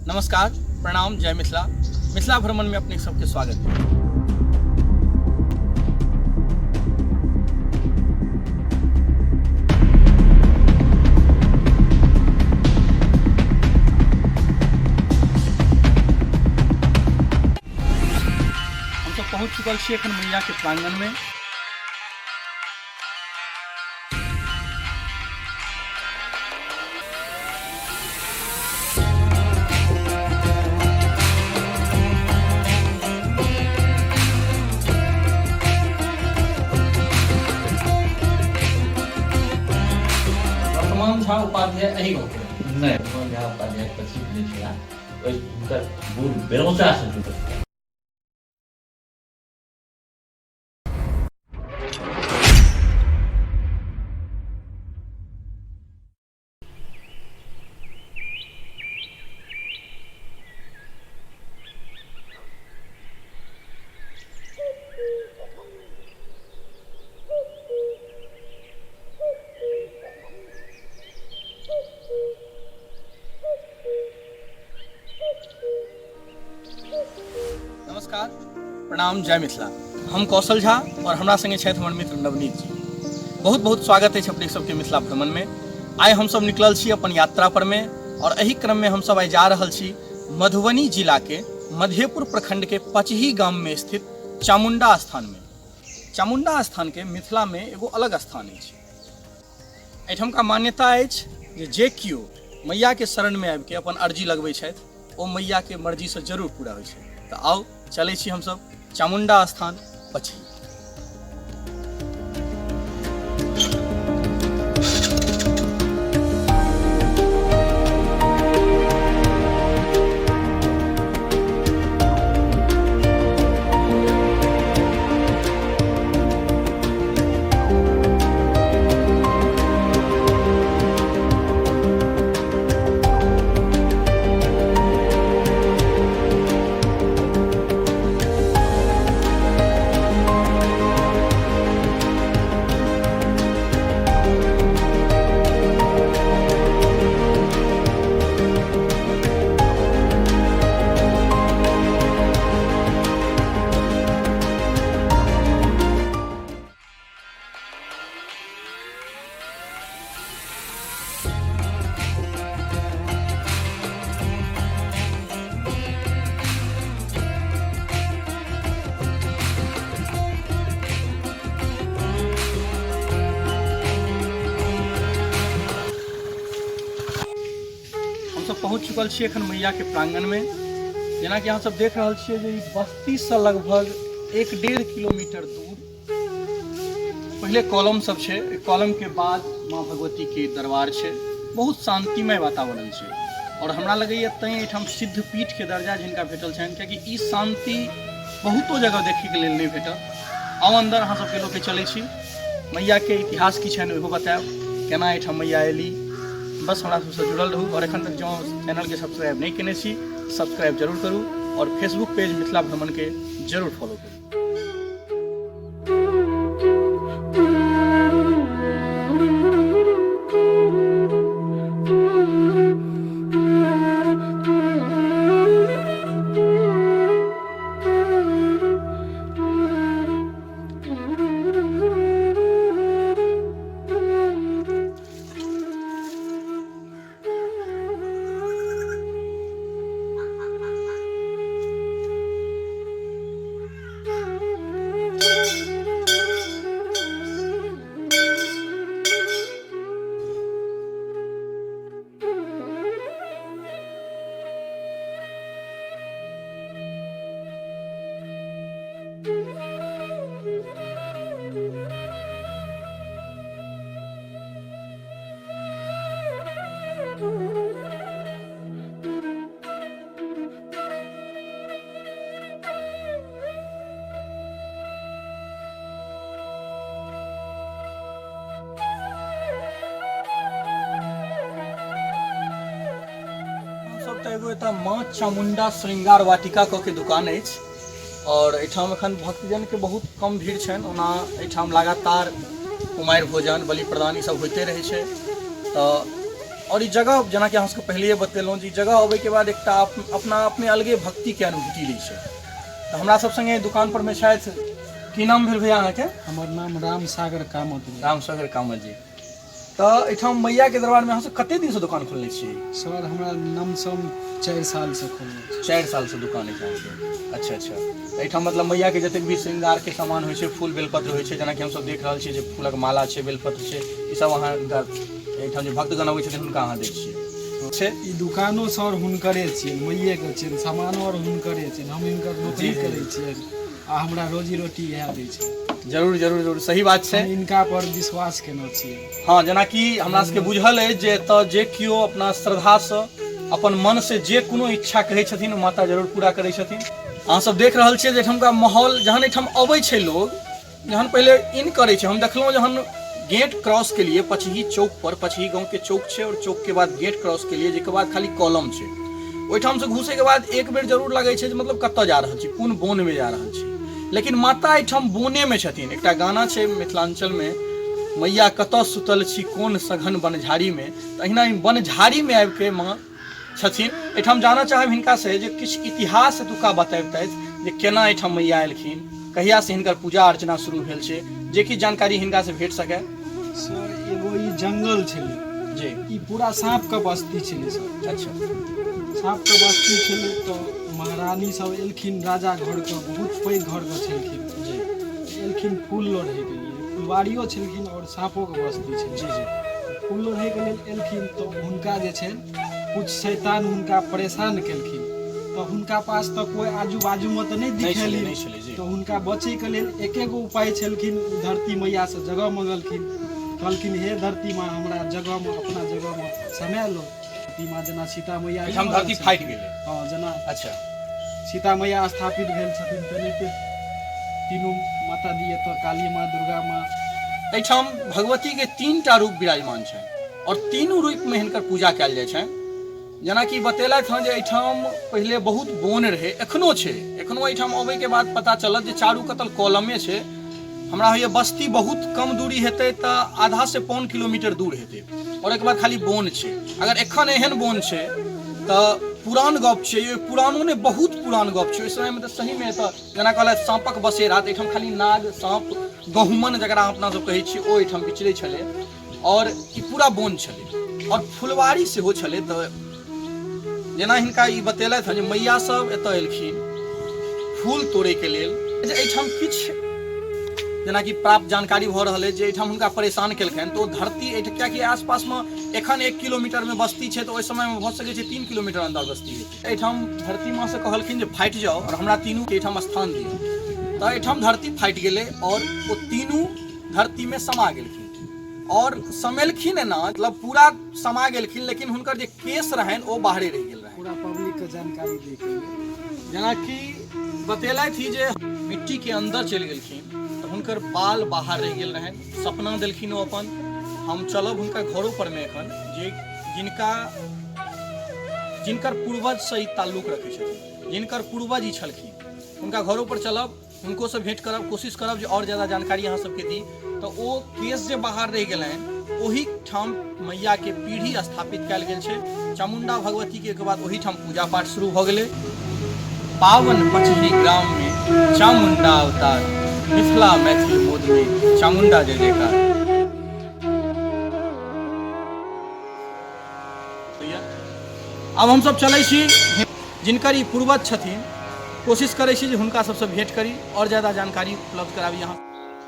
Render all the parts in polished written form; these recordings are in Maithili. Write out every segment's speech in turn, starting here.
नमस्कार, प्रणाम, जय मिथिला। मिथिला भ्रमण में अपने सबके स्वागत। हमसब पहुँच चुकल छी एखन मैया के प्रांगण में। वर्तमान झा उपाध्याय एहि गाँव के नहि, वर्तमान झा उपाध्याय पछी नहि छलाह, ओहि हुनकर मूल बेरौचा से जुड़ल छलाह। नमस्कार, प्रणाम, जय मिथिला। हम कौशल झा और हमरा संगे छथि हमर मित्र नवनीत जी। बहुत बहुत स्वागत अछि अपने सबके मिथिला भ्रमण में। आइ हम सब निकलल छी अपन यात्रा पर में और एही क्रम में हम सब आइ जा रहल छी मधुबनी जिला के मधेपुर प्रखंड के पचही गाम में स्थित चामुंडा स्थान में। चामुंडा स्थान के मिथिला में एगो अलग स्थान अछि। एहिठामका मान्यता अछि जे जे केओ मैयाके शरणमे आबिके अपन अर्जी लगबै छथि ओ मैयाके मर्जीसँ जरूर पूरा होइ छै। तऽ आउ चलै छी हमसब चामुंडा स्थान पचही। हमसब पहुँच चुकल छी एखन मैया के प्रांगण में। जेनाकि अहाँ सब देख रहल छियै जे ई बस्ती से लगभग 1.5 किलोमीटर दूर पहले कॉलम सब छै, कॉलम के बाद माँ भगवती के दरबार छै। बहुत शांतिमय वातावरण छै और हमरा लगैया तैं एहिठाम सिद्धपीठ के दर्जा जिनका भेटल छनि, कियाकि ई शांति बहुतो जगह देखै के लेल नहि भेटत। आउ अंदर अहाँ सबके लोक के चलै छी, मैया के इतिहास की छनि ओहो बतायब, केना एहिठाम मैया एली। बस हमरा सबसँ जुड़ल रहू और एखन तक जँ चैनल के सब्सक्राइब नहि केने छी सब्सक्राइब जरूर करू और फेसबुक पेज मिथिला भ्रमण के जरूर फॉलो करू। एगो एतऽ माँ चामुंडा श्रृंगार वाटिका कऽ के दुकान अछि और एहिठाम एखन भक्तजन के बहुत कम भीड़ छनि। ओना एहिठाम लगातार कुमारि भोजन बलि प्रदान ई सब होइते रहै छै, तऽ आओर ई जगह जेनाकि अहाँ सबके पहिलेए बतेलहुँ जे ई जगह अबैके बाद एकटा अपना आपमे अलगे भक्तिके अनुभूति लै छै। तऽ हमरा सब संगे दुकान पर मे छथि, की नाम भेल भैया अहाँके? हमर नाम राम सागर कामत भेल। राम सागर कामत जी। तऽ एहिठाम मैयाके दरबारमे अहाँ सब कते दिनसँ दुकान खोलने छियै? सर हमरा लमसम 4 सालसँ खोलने छी। 4 सालसँ दुकान अछि अहाँके। अच्छा अच्छा। तऽ एहिठाम मतलब मैयाके जतेक भी श्रृंगारके सामान होइ छै, फूल बेलपत्र होइ छै, जेनाकि हमसब देख रहल छियै जे फूलक माला छै, बेलपत्र छै, ई सब अहाँ एहिठाम जे भक्तगण अबै छथिन हुनका अहाँ दै छियै छै? ई दुकानो सर हुनकरे छियनि, मैयेके छियनि, सामानो आर हुनकरे छियनि। हम हिनकर नौकरी करै छियनि आ हमरा रोजी रोटी इएह दै छै। जरूर जरूर जरूर, सही बात छै। हम हिनका पर विश्वास केने छियै। हँ, जेनाकि हमरा सबके बुझल अछि जे एतऽ जे केओ अपना श्रद्धासँ अपन मनसँ जे कोनो इच्छा कहै छथिन ओ माता जरूर पूरा करै छथिन। अहाँ सब देख रहल छियै जे एहिठामका माहौल, जहन एहिठाम अबै छै लोग, जहन पहिले इन करै छै, हम देखलहुँ जहन गेट क्रॉस के लिए पचही चौक पर, पचही गाँव के चौक छै और चौक के बाद गेट क्रॉस के लिए जाहिके बाद खाली कॉलम छै, ओहिठामसँ घुसैके बाद एक बेर जरूर लगै छै जे मतलब कतऽ जा रहल छी, कोन बोनमे जा रहल छी, लेकिन माता एहिठाम बोनेमे छथिन। एकटा गाना छै मिथिलाञ्चलमे, मैया कतऽ सुतल छी कोन सघन बनझाड़ीमे, तऽ अहिना ई बनझाड़ीमे आबिके माँ छथिन। एहिठाम जानऽ चाहब हिनकासँ जे किछु इतिहास एतुका बतबितथि जे केना एहिठाम मैया एलखिन, कहियासँ हिनकर पूजा अर्चना शुरू भेल छै, जे किछु जानकारी हिनकासँ भेट सकए। सर एगो ई जंगल छलै जी, ई पूरा साँपके बस्ती छलै सर। अच्छा। साँपके बस्ती छलै तऽ महारानी सब एलखिन राजा घरके, बहुत पैघ घरके छलखिन जी, एलखिन फूल लोढ़ैके लिए। फुलवारियो छलखिन आओर साँपोके बस्ती छलै जी जी। फूल लोढ़ैके लेल एलखिन तऽ हुनका जे छै कुछ शैतान हुनका परेशान केलखिन, तऽ हुनका पास तऽ कोइ आजू बाजूमे तऽ नहि नहि छलै, दिखेली नहि छलै जी। तऽ हुनका बचैके लेल एके गो उपाय छलखिन, ओ धरती मैयासँ जगह मंगलखिन, कहलखिन हे धरती माँ हमरा जगहमे अपना जगहमे समय लो। धरती माँ जेना सीता मैया एहिठाम नहि धरती बनल फाटि छलखिन। गेलै। हँ, जेना अच्छा सीता मैया स्थापित भेल छथिन तेनाहिते तीनू माता दी एतऽ काली माँ, दुर्गा माँ। एहिठाम भगवती के 3 टा रूप विराजमान छनि और तीनू रूप में हिनकर पूजा कयल जाइ छनि। जेनाकि बतेलथि हँ जे एहिठाम पहिले बहुत बोन रहै, एखनो छै, एखनो एहिठाम अबै के बाद पता चलत जे चारू कतल कॉलमे छै। हमरा होइए बस्ती बहुत कम दूरी हेतै तऽ आधा से 0.75 किलोमीटर दूर हेतै और एक बाद खाली बोन छै। अगर एखन एहन बोन छै तऽ पुरान गप छै, पुरानो ने बहुत पुरान गप छै। ओहि समयमे तऽ सहीमे एतऽ जेना कहलथि साँपक बसेरा, तऽ एहिठाम खाली नाग साँप गहुमन जकरा अपना सब कहै छियै ओ एहिठाम विचरै छलै और ई पूरा बोन छलै और फुलवारी सेहो छलै। तऽ जेना हिनका ई बतेलथि हँ जे मैया सब एतऽ एलखिन फूल तोड़ैके लेल, जे एहिठाम किछु जेनाकि प्राप्त जानकारी भऽ रहल अछि जे एहिठाम हुनका परेशान केलखिन तऽ ओ धरती एहिठाम, कियाकि आसपासमे एखन 1 किलोमीटरमे बस्ती छै तऽ ओहि समयमे भऽ सकै छै 3 किलोमीटर अन्दर बस्ती हेतै। एहिठाम धरती माँसँ कहलखिन जे फाटि जाउ आओर हमरा तीनूके एहिठाम स्थान दिअ, तऽ एहिठाम धरती फाटि गेलै आओर ओ तीनू धरतीमे समा गेलखिन और समेलखिन एना, मतलब पूरा समा गेलखिन, लेकिन हुनकर जे केस रहनि ओ बाहरे रहि गेल रहनि। पूरा पब्लिक के जानकारी दै के लेल। जेनाकि बतेलथि ही जे मिट्टी के अंदर चलि गेलखिन तऽ हुनकर बाल बाहर रहि गेल रहनि। सपना देलखिन ओ अपन, हम चलब हुनकर घरो पर मे एखन, जे जिनकर पूर्वज से ई ताल्लुक रखै छथिन, जिनकर पूर्वज ई छलखिन, हुनका घरो पर चलब, हुनको से भेंट करब, कोशिश करब जे और ज्यादा जानकारी अहाँ सबके दी। तऽ ओ केस जे बाहर रहि गेलनि ओहि ठाम मैया के पीढ़ी स्थापित कयल गेल छै। चामुंडा भगवती के बाद ओहि ठाम पूजा पाठ शुरू भऽ गेलै। पावन पचही ग्राम में चामुंडा अवतार, मिथिला मैथिल मोद में चामुंडा जय जयकार। आब हमसब चलै छी जिनकर ई पूर्वज छथिन, कोशिश करै छी जे हुनका सबसँ भेंट करी और ज्यादा जानकारी उपलब्ध कराबी। अहाँ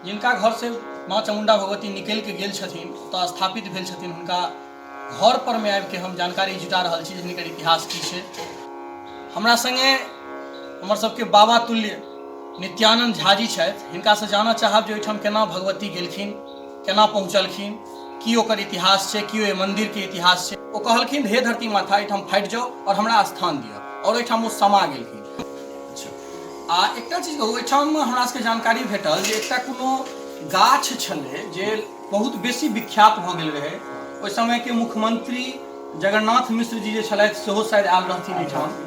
जिनका घर से माँ चामुंडा भगवती निकलि के गेल छथिन, ओतऽ स्थापित भेल छथिन, हुनका घर पर मे आबि के हम जानकारी जुटा रहल छी जे हिनकर इतिहास की छै। हमरा संगे हमर सबके बाबा तुल्य नित्यानंद झा जी छथि, हिनका से जानऽ चाहब जे ओहिठाम केना भगवती गेलखिन, केना पहुँचलखिन, की ओकर इतिहास छै, की ओहि मंदिर के इतिहास छै। ओ कहलखिन हे धरती माता एहिठाम फाटि जाउ और हमरा स्थान दिअ, और ओहिठाम ओ समा गेलखिन। अच्छा, आ एकटा चीज कहू, एहिठाम हमरा सबके जानकारी भेटल जे एकटा कोनो गाछ छलै जे बहुत बेसी विख्यात भऽ गेल रहै। ओहि समयके मुख्यमंत्री जगन्नाथ मिश्र जी जे छलथि सेहो शायद आयल रहथिन एहिठाम।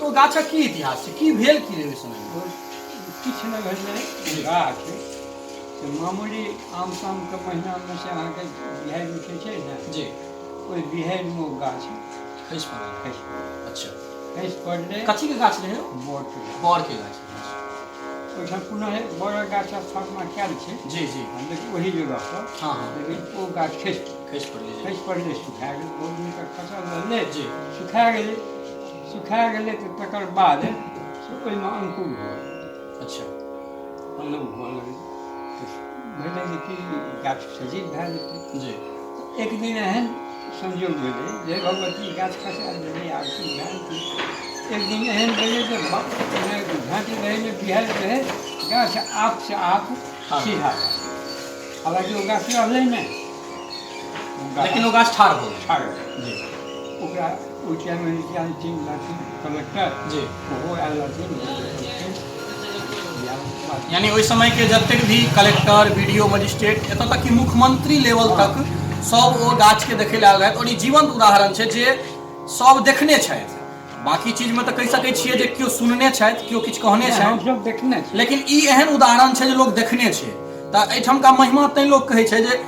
तो गाछक की इतिहास छै, की भेल की रहै ओहि समयमे? किछु नहि भेलै, गाछ से मामूली आम तामके महीनामे से अहाँके बिहाड़ि उठै छै ने जी, ओहि बिहाड़िमे ओ गाछ खसि पड़ल। खसि पड़ल। अच्छा। खसि पड़लै। कथीके गाछ रहै? बड़के गाछ। बड़के गाछ। ओहिठाम पुनः बड़क गाछ स्थापना कयल छै। जी जी। लेकिन ओहि जगह पर। हँ हँ। लेकिन ओ गाछ खसि खसि पड़लै। खसि पड़लै, सुखा गेल। बहुत दिन तक फसल रहलै। जी। सुखा गेलै। सुखा गेलै तऽ तकर बाद से ओहिमे अंकुर हुअ। अच्छा। पल्लव हुअ लगलै तऽ भेलै जे कि गाछ सजीव भए जेतै। जी। एक दिन एहन संयोग भेलै जे भगवती गाछ खसा देलै, आब की भए जेतै। एक दिन एहन भेलै जे झाँटी रहै ने बिहाड़ि रहै, गाछ आप से आप सीधा भए गेलै। हालाँकि ओ गाछ रहलै नहि, लेकिन ओ गाछ ठाढ़ भऽ गेल। ठाढ़ भऽ जी। ओकरा ओहि टाइममे नित्यानंद रहथिन कलेक्टर। जी। ओहो आयल रहथिन। यानी ओहि समय के जतेक भी कलेक्टर, बीडीओ, मजिस्ट्रेट, एतऽ तक कि मुख्यमंत्री लेवल तक सब ओ गाछ के देखै लए आयल रहथि। और ई जीवंत उदाहरण छै जे सब देखने छथि। बाकी चीज में तऽ कहि सकै छियै जे केओ सुनने छथि, केओ किछु कहने छथि, हमसब देखने छी, लेकिन ई एहन उदाहरण छै जे लोक देखने छै। तऽ एहिठामका महिमा तैं लोक कहै छै जे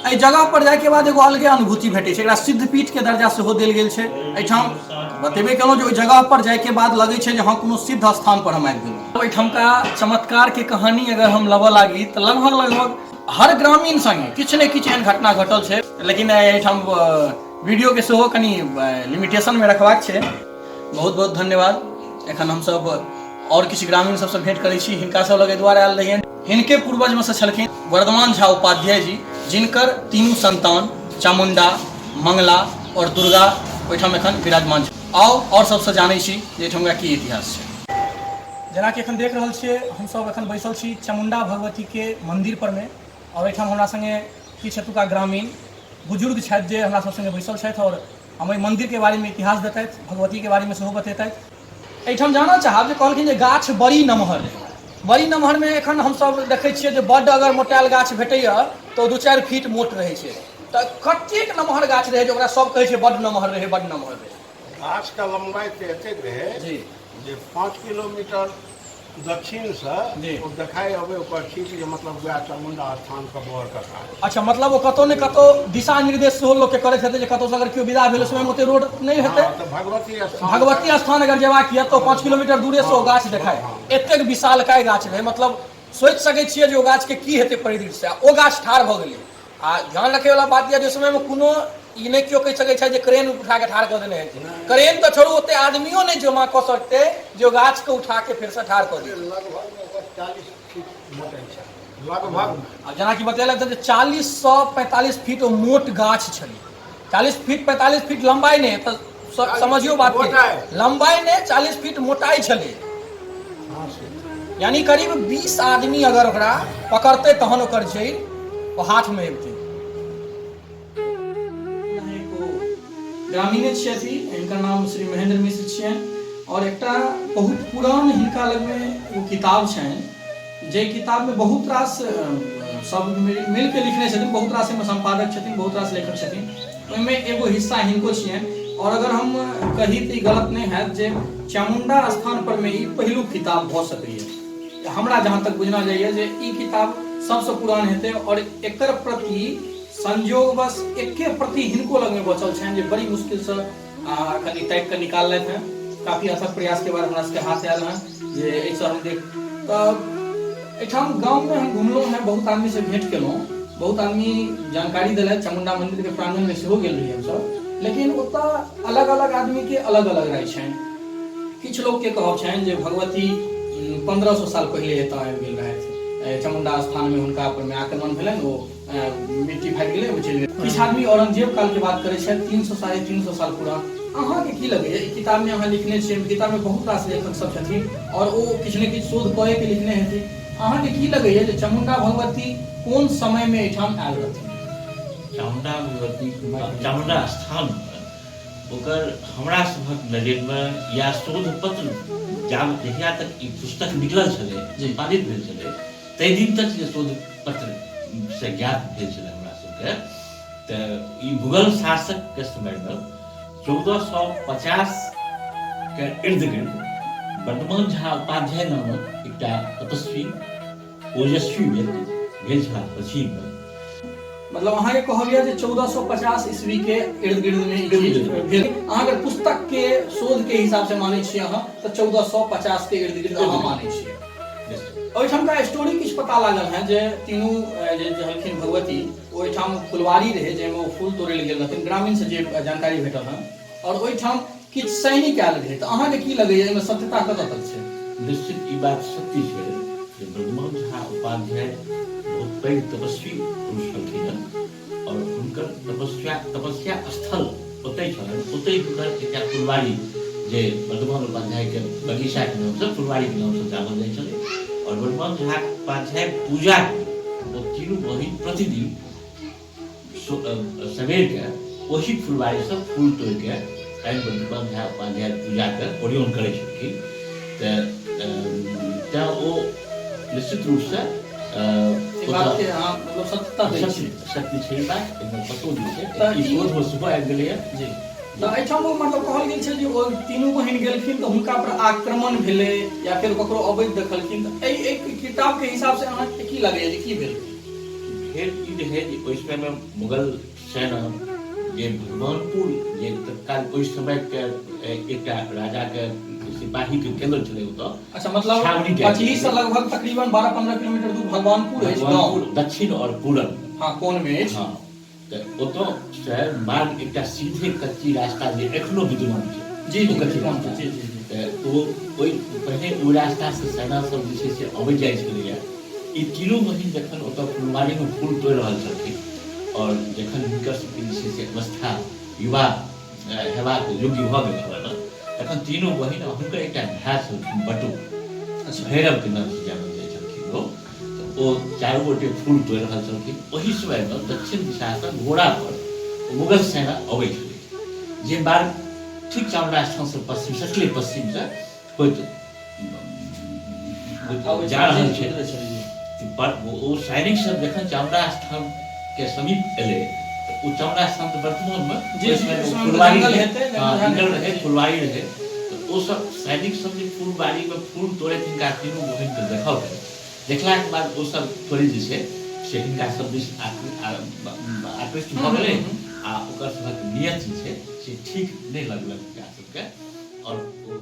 एहि जगह पर जायके बाद एगो अलगे अनुभूति भेटै छै। एकरा सिद्धपीठ के दर्जा सेहो देल गेल छै। एहिठाम बतेबे केलहुँ जे ओहि जगह पर जायके बाद लगै छै जे हँ, कोनो सिद्ध स्थान पर हम आबि गेलहुँ। एहिठामका चमत्कार के कहानी अगर हम लेबऽ लागी तऽ लगभग लगभग हर ग्रामीण संगे किछु ने किछु एहन घटना घटल छै, लेकिन एहिठाम वीडियो के सेहो कनि लिमिटेशन में रखबाक छै। बहुत बहुत धन्यवाद। एखन हमसब आओर किछु ग्रामीण सबसँ भेंट करै छी। हिनका सब लग एहि दुआरे आयल रहियनि, हिनके पूर्वजमे सँ छलखिन वर्धमान झा उपाध्याय जी, जिनकर तीनू संतान चामुण्डा, मंगला आओर दुर्गा ओहिठाम एखन विराजमान छै। आउ आओर सबसँ जानै छी जे एहिठामका की इतिहास छै। जेनाकि एखन देख रहल छियै, हमसब एखन बैसल छी चामुण्डा भगवतीके मन्दिर परमे आओर एहिठाम हमरा सङ्गे किछु एतुका ग्रामीण बुजुर्ग छथि जे हमरा सब सङ्गे बैसल छथि आओर हम एहि मन्दिरके बारेमे इतिहास देतथि, भगवतीके बारेमे सेहो बतेतथि। एहिठाम जानऽ चाहब जे कहलखिन जे गाछ बड़ी नमहर रहै। बड़ी नमहरमे एखन हमसब देखै छियै जे बड्ड अगर मोटायल गाछ भेटैए तऽ ओ 2-4 फीट मोट रहै छै, तऽ कतेक नमहर गाछ रहै जे ओकरा सब कहै छै बड्ड नमहर रहै, बड्ड नमहर रहै? गाछके लम्बाइ तऽ एतेक रहै जी जे 5 किलोमीटर दक्षिणसँ ओ देखाइ अबै ओकर ठीक जे मतलब वएह चामुण्डा स्थानके बरके गाछ। अच्छा, मतलब ओ कतौ ने कतौ दिशा निर्देश सेहो लोकके करैत हेतै जे कतौसँ अगर केओ विदा भेल समय ओते रोड नहि हेतै, तऽ भगवती स्थान, भगवती स्थान अगर जेबाक यऽ तऽ 5 किलोमीटर दूरेसँ ओ गाछ देखाय। एतेक विशालकाय गाछ रहै, मतलब सोचि सकै छियै जे ओ गाछके की हेतै परिदृश्य। ओ गाछ ठाढ़ भऽ गेलै। आ ध्यान रखैवला बात यऽ जे समयमे कोनो ई नहि केओ कहि सकै छै जे क्रेन उठा के ठाढ़ कऽ देने हेतै। क्रेन तऽ छोड़ू, ओते आदमियो नहि जमा कऽ सकतै जे ओ गाछके उठा के फेरसँ ठाढ़ कऽ दियै। लगभग 40 फीट मोटाइ छै लगभग। आ जेनाकि बतेलथि जे 40सँ 45 फीट ओ मोट गाछ छलै। 40 फीट 45 फीट लम्बाइ नहि तऽ समझियौ बात के, लम्बाइ नहि, 40 फीट मोटाइ छलै, यानी करीब 20 आदमी अगर ओकरा पकड़तै तहन ओकर जड़ि ओ हाथमे अबितै। ग्रामीणे छियथि, हिनकर नाम श्री महेंद्र मिश्र छियनि और एकटा बहुत पुरान हिनका लगमे ओ किताब छनि, जे किताबमे बहुत रास सब मिलके लिखने छथिन, बहुत रास एहिमे सम्पादक छथिन, बहुत रास लेखक छथिन, ओहिमे एगो हिस्सा हिनको छियनि। और अगर हम कही तऽ ई गलत नहि हैत जे चामुण्डा स्थान पर मे ई पहिलुक किताब भऽ सकैए। हमरा जहाँ तक बुझना जाइए जे ई किताब सबसँ पुरान हेतै और एकर प्रति संयोगवश एके प्रति हिनको लगमे बचल छनि जे बड़ी मुश्किलसँ कनि ताकि कऽ निकाललथि हेँ। काफी अथक प्रयासके बाद हमरा सबके हाथ आयल हेँ जे एहिसँ हम देख। तऽ एहिठाम गाममे हम घुमलहुँ हेँ, बहुत आदमीसँ भेँट केलहुँ, बहुत आदमी जानकारी देलथि, चामुण्डा मन्दिरके प्राङ्गणमे सेहो गेल रही हमसब, लेकिन ओतऽ अलग अलग आदमीके अलग अलग राय छनि। किछु लोकके कहब छनि जे भगवती 1500 साल पहिले एतऽ आबि गेल रहथि, चामुण्डा स्थानमे हुनका परमे आक्रमण भेलनि, ओ मिट्टी फाटि गेलै, ओ चलि गेल। किछु आदमी औरंगजेब कालके बात करै छथि, 300 350 साल पुरान। अहाँके की लगैए, ई किताबमे अहाँ लिखने छियै, किताबमे बहुत रास लेखक सब छथिन आओर ओ किछु ने किछु शोध कए के लिखने हेथिन, अहाँके की लगैए जे चामुण्डा भगवती कोन समयमे एहिठाम आयल रहथिन? चामुण्डा भगवती, चामुण्डा स्थानमे ओकर हमरा सभक नजरिमे या शोध पत्र जाब जहिया तक ई पुस्तक निकलल छलै, सम्पादित भेल छलै, ताहि दिन तक जे शोध पत्र से ज्ञात भेल छलै हमरा सबके, तऽ ई मुगल शासकके समयमे 1450 के इर्द गिर्द वर्धमान झा उपाध्याय नामक एकटा तपस्वी ओजस्वी व्यक्ति भेल छलाह पछीमे। मतलब अहाँके कहब यऽ जे 1450 ईस्वी के इर्द गिर्द में ई चीज भेल। अहाँ अगर पुस्तक के शोध के हिसाब से मानै छियै अहाँ, तऽ 1450 के इर्द गिर्द अहाँ मानै छियै। ओहिठामका स्टोरी किछु पता लागल है जे तीनू जे छलखिन भगवती, ओहिठाम फुलवारी रहै जाहिमे ओ फूल तोड़ै लए गेल रहथिन, ग्रामीण से जे जानकारी भेटल हन, आओर ओहिठाम किछु सैनिक आयल रहै। तऽ अहाँके की लगैए, एहिमे सत्यता कतऽ तक छै? निश्चित ई बात सत्य छै जे ब्रजमोहन झा उपाध्याय बहुत पैघ तपस्वी पुरुष छलखिन हँ आओर हुनकर तपस्या तपस्या स्थल ओतहि छलनि। ओतहि हुनकर एकटा फुलवारी जे ब्रजमोहन उपाध्यायके बगीचाके नामसँ, फुलवारीके नामसँ जानल जाइ छलै। आओर ब्रजमोहन झा उपाध्याय पूजा ओ तीनू बहिन प्रतिदिन सवेरके ओही फुलवारीसँ फूल तोड़िके आबि ब्रजमोहन झा उपाध्याय पूजाके ओरियौन करै छलखिन। तऽ तेँ ओ निश्चित रूपसँ सत्य छै ई बात, एहिमे कतहु जे छै ई शोधमे सेहो आबि गेलैए जी। तऽ एहिठाम मतलब कहल गेल छै जे ओ तीनू बहिन गेलखिन तऽ हुनका पर आक्रमण भेलै या फेर ककरो अबैत देखलखिन, तऽ एहि किताबके हिसाबसँ अहाँके की लगैए जे की भेल? भेल ई रहै जे ओहि समयमे मुगल सेना जे भगवानपुर, जे तत्काल ओहि समयके एकटा राजाके सिपाहीके केन्द्र छलै ओतऽ। अच्छा, मतलब 25 से लगभग तकरीबन 12-15 किलोमीटर दूर भगवानपुर अछि गाँव, दक्षिण और पूरब। हाँ, कोन में अछि। हाँ, तऽ ओतऽ से मार्ग एकटा सीधे कच्ची रास्ता जे एखनो विद्यमान छै। जी जी ओ कच्ची रास्ता। जी जी जी तऽ ओ ओहि पहिने ओहि रास्तासँ सेना सब जे छै से अबैत जाइ छलैए। ई तीनू बहिन जखन ओतऽ फुलवारीमे फूल तोड़ि रहल छलखिन आओर जखन हिनकर सबके जे छै से अवस्था युवा हेबाक योग्य भऽ गेल छलनि, तखन तीनू बहिन आ हुनकर एकटा भाय छलखिन बटुक, भैरवके नामसँ जानल जाइ छलखिन ओ, तऽ ओ चारू गोटे फूल तोड़ि रहल छलखिन। ओहि समयमे दक्षिण दिशासँ घोड़ापर मुगल सेना अबै छलै, जे मार्ग ठीक चामुण्डा स्थानसँ पश्चिम, सटले पश्चिमसँ होइत जा रहल छै। पर ओ सैनिक सब जखन चामुण्डा स्थान के समीप एलै तऽ ओ चामुण्डा स्थान तऽ वर्तमानमे फुलवारी जंगल रहै, फुलवारी रहै। तऽ ओ सब सैनिक सब जे फुलवारीमे फूल तोड़ैत हिनका तीनू बहिनके देखलकै, देखलाके बाद ओ सब थोड़े जे छै से हिनका सब दिस आकृष्ट भऽ गेलै आ ओकर सभक नियत जे छै से ठीक नहि लगलक हिनका सबके और ओ